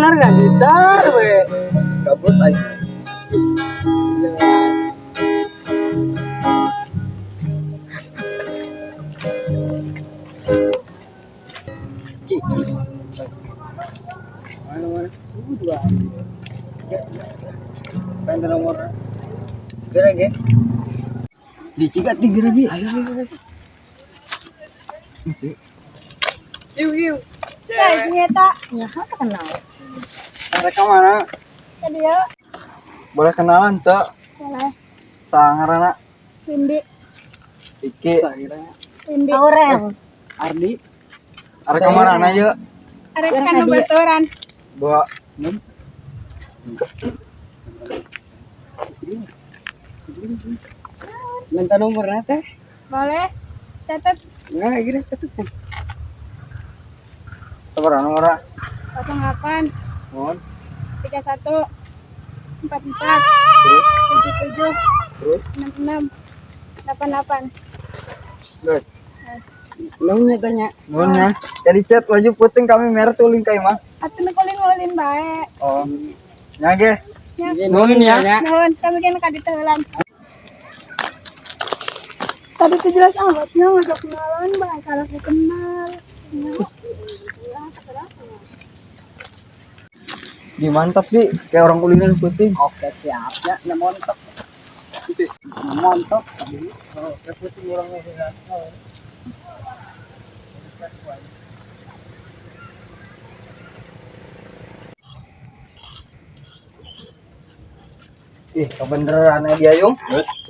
Bener nggak gitar we. Gabut aing. Ciki. Mana mana? Dua. Pengen nomor. Kira ge. Dicikat di geura Ayo ayo ayo. Masih. Iu iu. Saya nyata. Ya, kenal. Mereka mana? Tadi ya. Boleh kenalan tuh? Boleh. Sangarana Windy. Iki. Windy. Aurel. Ardi. Arek ka mana aja? Arek kan baturan. Dua enam. Minta nomornya teh. Boleh. Catat. Enggak, kira catat teh. Sabar nomornya. 08 Mohon. 31 44 Terus 77 terus 66 88. terus. Nomornya tanya. Nuhun ya. Jadi chat baju putih kami merah tuh link mah. Atuh nu ulin-ulin bae. Oh. Nya ge. Ya. Nuhun ya. Nuhun, kami kan ka ditu heulan. Tadi tuh jelas amatnya ngajak kenalan bae kalau saya kenal. Di mantap di kayak orang kulinan putih. Oke, siap ya. Nah, montok. Nah, montok. Oh, kayak putih orangnya. Ih, kebeneran dia yung.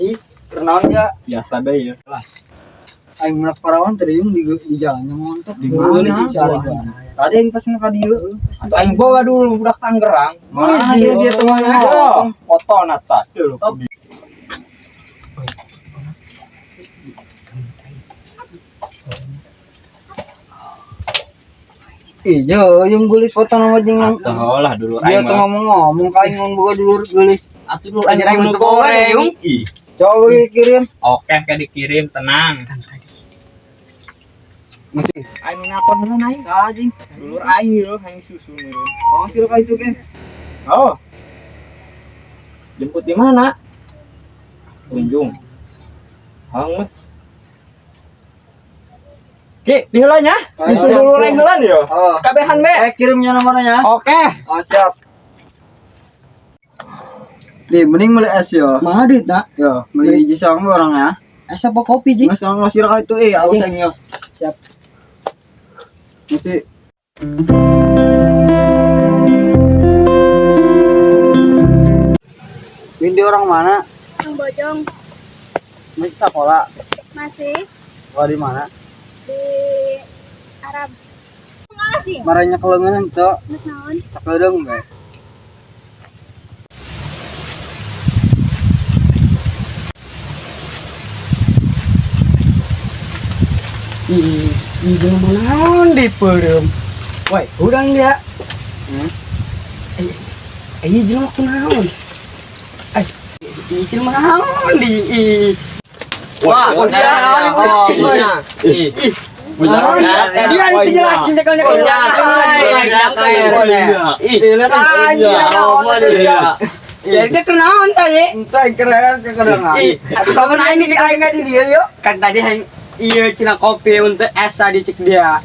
Ih, kenaon dia? Biasa deh ya. Lah. Aing menak parawan tadi yung di jalannya montok. Di mana? Geulis sih cari. Tadi aing pesen ka dieu. Aing boga dulu budak Tangerang. Mana dia dia teman Oh, foto nata. Ih, yo, yung geulis foto nama jeung Atuh lah dulu dia tuh ngomong-ngomong ka aing mun boga dulur geulis. Atuh dulu aing aing goreng. Yung. Ih. Coba kirim. Oke, kayak dikirim tenang. Masih. Aing ngapon dulu aing. Anjing. Dulur aing yo, aing susu meureun. Oh, sih ka itu ge. Oh. Jemput di mana? Tunjung. Hang Mas. Ki, di heula nya. Ayo, Disusul siap, dulu aing heula yo. Oh. Kabehan be. Eh, kirimnya nomornya. Oke. Oh, siap. Nih, mending beli es yo. Mahal duit, nak. Yo, beli hiji sang orangnya. Es apa kopi, Ji? Mas nong sira ka itu eh, aus aing yo. Siap. Mesti Windy orang mana? Yang Bojong Masih sekolah. masih Sekolah di mana? di Arab. Marahnya kelengan ente. Terus naon? Sakedeung be. Ih, ih, jelema naon di peureum. Woi, urang dia. Hmm? Eh, eh, jelema kunaon? Eh, ih, jelema naon di ih. Wah, Oh, dia naon Ih, Naon? Dia itu jelas nyekel-nyekel. Ih, Ih, lihat Anjir, naon dia. Ya dia kenaon tadi? Entah keren kekedengan. Ih, Kamu aing di aing di dia yo. Kan tadi aing iya cina kopi untuk es tadi cek dia.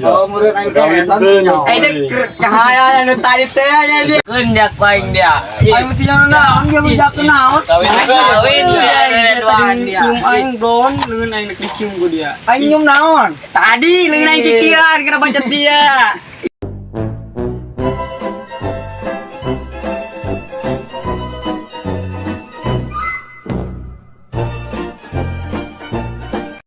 Oh, murid aing teh esan. Eh, dia cahaya yang tadi teh nya dia. Kendak paling dia. Aing mesti nyaho naon dia bisa kenaon. Kawin dia, Tadi nyium aing blon, leungeun aing dicium ku dia. Aing nyium naon? Tadi leungeun aing kikian kena bacot dia.